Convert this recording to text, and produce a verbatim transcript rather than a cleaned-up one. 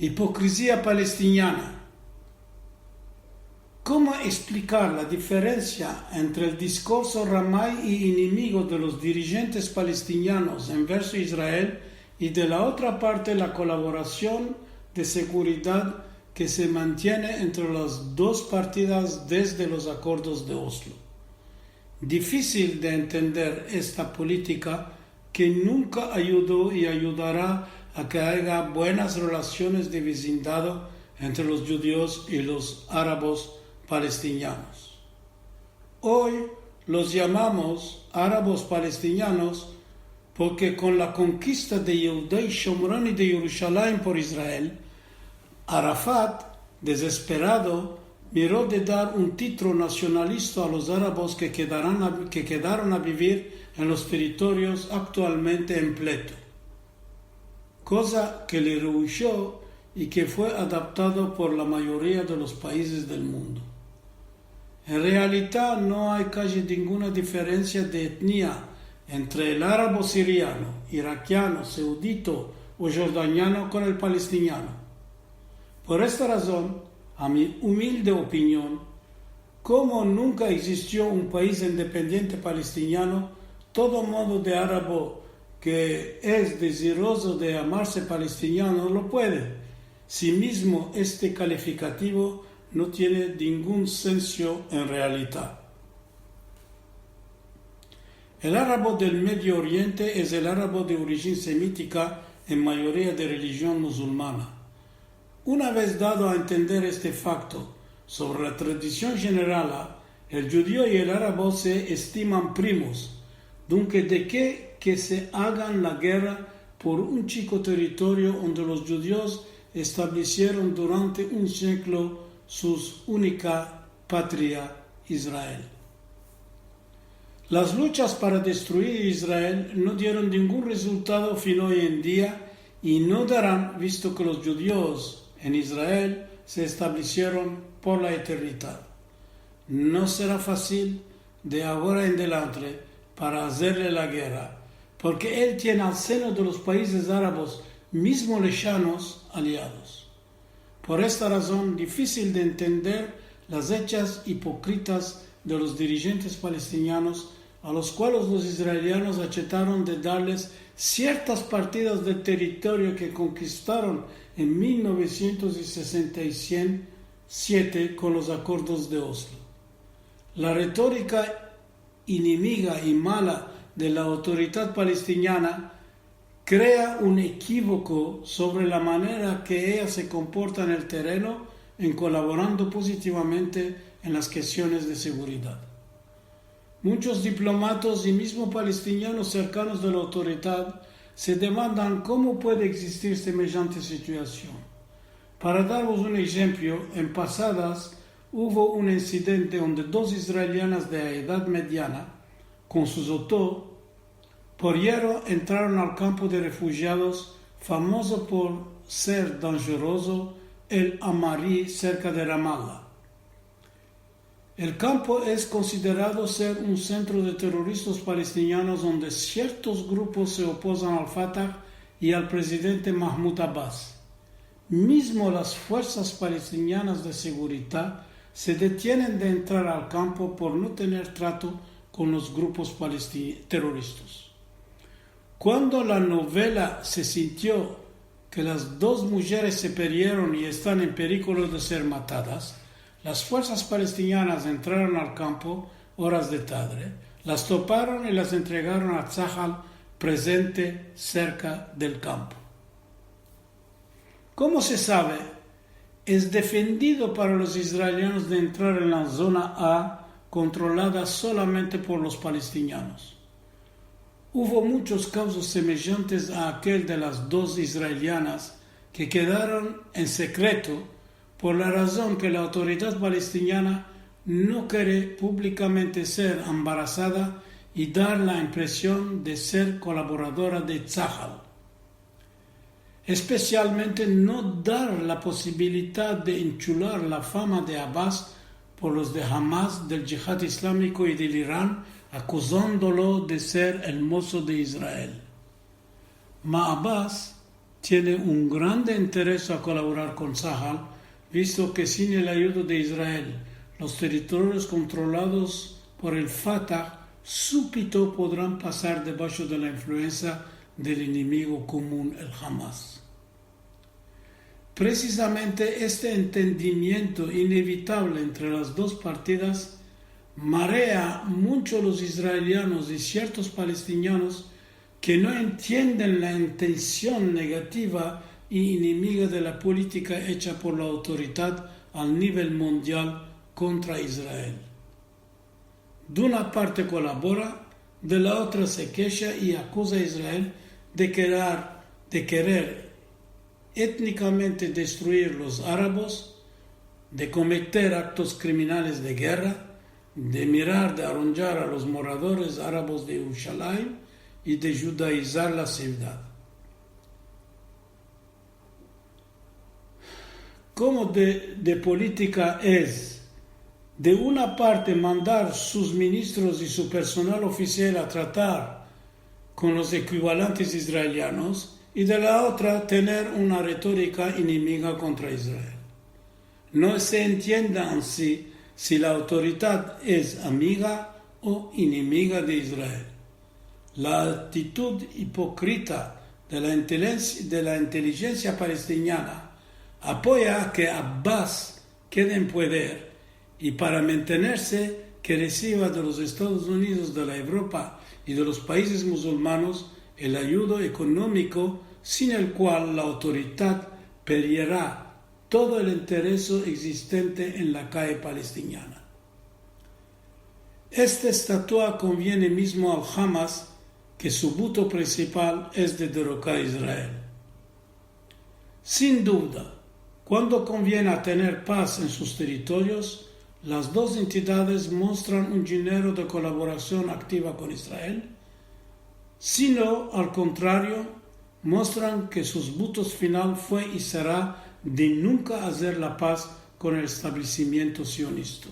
Ipokrizia palestiniana. Komo eksplikar la diferensia entre el diskurso ramay i enemigo de los dirijentes palestinianos enverso Israel i, de la otra parte, la kolaborasion de seguridad ke se mantiene entre las dos partidas desde los akordos de Oslo? Difisil de entender esta politika ke nunka ayudo i ayudara a ke aya buenas relasiones de vizindado entre los djudios i los arabos palestinianos. Oy los yamamos arabos palestinianos porke kon la konkista de Yehuda i Shomron i de Yerushalayim por Israel, Arafat, dezesperado, miro de dar un titulo nasionalista a los arabos ke kedaran a, ke kedaron a bivir en los teritorios aktualmente en pleito, koza ke le rehusho i ke fue adaptado por la mayoria de los paizes del mundo. En realita no ay kaji ninguna diferensia de etnia entre el arabo siriano, irakiano, saudito o jordaniano kon el palestiniano. Por esta razon, a mi umilde opinion, komo nunka egzistio un paiz independiente palestiniano, todo modo de arabo ke es dezirozo de yamarse palestiniano lo puede, si mizmo este kalifikativo no tiene ningun sensio en realita. El arabo del Medio Oriente es el arabo de orijin semitika en mayoria de relijion muzulmana. Una vez dado a entender este fakto sovre la tradision jenerala, el djudio i el arabo se estiman primos, dunke de ke ke se agan la gerra por un chiko teritorio onde los djudios establesieron durante un siglo sus unika patria, Israel? Las luchas para destruir Israel no dieron ningun rezultado fin oy en dia i no daran, visto ke los djudios en Israel se establesieron por la eternidad. No sera fasil de agora en delantre para azerle la gerra, porke el tiene al seno de los paizes arabos mizmo leshanos aliados. Por esta razon, difisil de entender las echas ipokritas de los dirijentes palestinianos, a los kuales los israelianos achetaron de darles siertas partidas del teritorio ke konkistaron en mil novesientos i sesenta i siete kon los akordos de Oslo. La retorika enemiga i mala de la autoridad palestiniana krea un ekivoko sovre la manera ke eya se komporta en el tereno, en kolaborando pozitivamente en las kestiones de seguridad. Munchos diplomatas i mizmo palestinianos serkanos de la autoridad se demandan komo puede egzistir semejante situasion. Para darvos un enshemplo, en pasadas uvo un insidente onde dos israelianas de la Edad Mediana, kon sus oto, por yerro entraron al kampo de refujiados famozo por ser danjerozo, el Amari, serka de Ramallah. El kampo es konsiderado ser un sentro de teroristas palestinianos onde siertos grupos se opozan al Fatah i al prezidente Mahmoud Abbas. Mizmo las fuersas palestinianas de seguridad se detienen de entrar al kampo por no tener trato kon los grupos palesti-, teroristas. Kuando la novela se sintio ke las dos mujeres se perdieron i estan en perikolo de ser matadas, las fuersas palestinianas entraron al kampo oras de tadre, las toparon i las entregaron a Tzahal, prezente serka del kampo. Komo se save, es defendido para los israelianos de entrar en la zona A kontrolada solamente por los palestinianos. Uvo munchos kavzos semejantes a akel de las dos israelianas ke kedaron en sekreto por la razon ke la autoridad palestiniana no kere publikamente ser ambarazada i dar la impresion de ser kolaboradora de Tzahal. Espesialmente no dar la posibilidad de enchular la fama de Abbas por los de Hamas, del Djihad Islamiko i del Iran, akuzandolo de ser el mozo de Israel. Ma Abbas tiene un grande interes a kolaborar kon Tsahal, visto ke sin el ayudo de Israel, los territorios kontrolados por el Fatah subito podran pasar debasho de la influensia del enemigo komun, el Hamas. Presizamente este entendimiento inevitable entre las dos partidas marea muncho los israelianos i siertos palestinianos ke no entienden la intension negativa i enemiga de la politika echa por la autoridad al nivel mundial kontra Israel. De una parte kolabora, de la otra se kesha i akuza a Israel de kerer, de kerer etnikamente destruir los arabos, de kometer aktos kriminales de gerra, de mirar de arondjar a los moradores arabos de Yerushalayim i de djudaizar la sivdad. Komo de, de politika es, de una parte, mandar sus ministros i su personal ofisial a tratar kon los ekivalentes israelianos i, de la otra, tener una retorika enemiga kontra Israel. No se entiende ansi si la autoridad es amiga o enemiga de Israel. La atitud ipokrita de la intelijensia, de la intelijensia palestiniana apoya ke Abbas kede en poder i, para mantenerse, ke resiva de los Estados Unidos, de la Evropa i de los paizes musulmanos el ayudo ekonomiko, sin el kual la autoridad perdiera todo el intereso egzistente en la kaye palestiniana. Esta estatua konviene mizmo al Hamas, ke su buto prinsipal es de derokar a Israel. Sin duda, kuando konviene a tener paz en sus territorios, las dos entidades mostran un djenero de kolaborasion aktiva kon Israel, sino, al kontrario, mostran ke sus butos final fue i sera de nunka azer la paz kon el establesimiento sionista.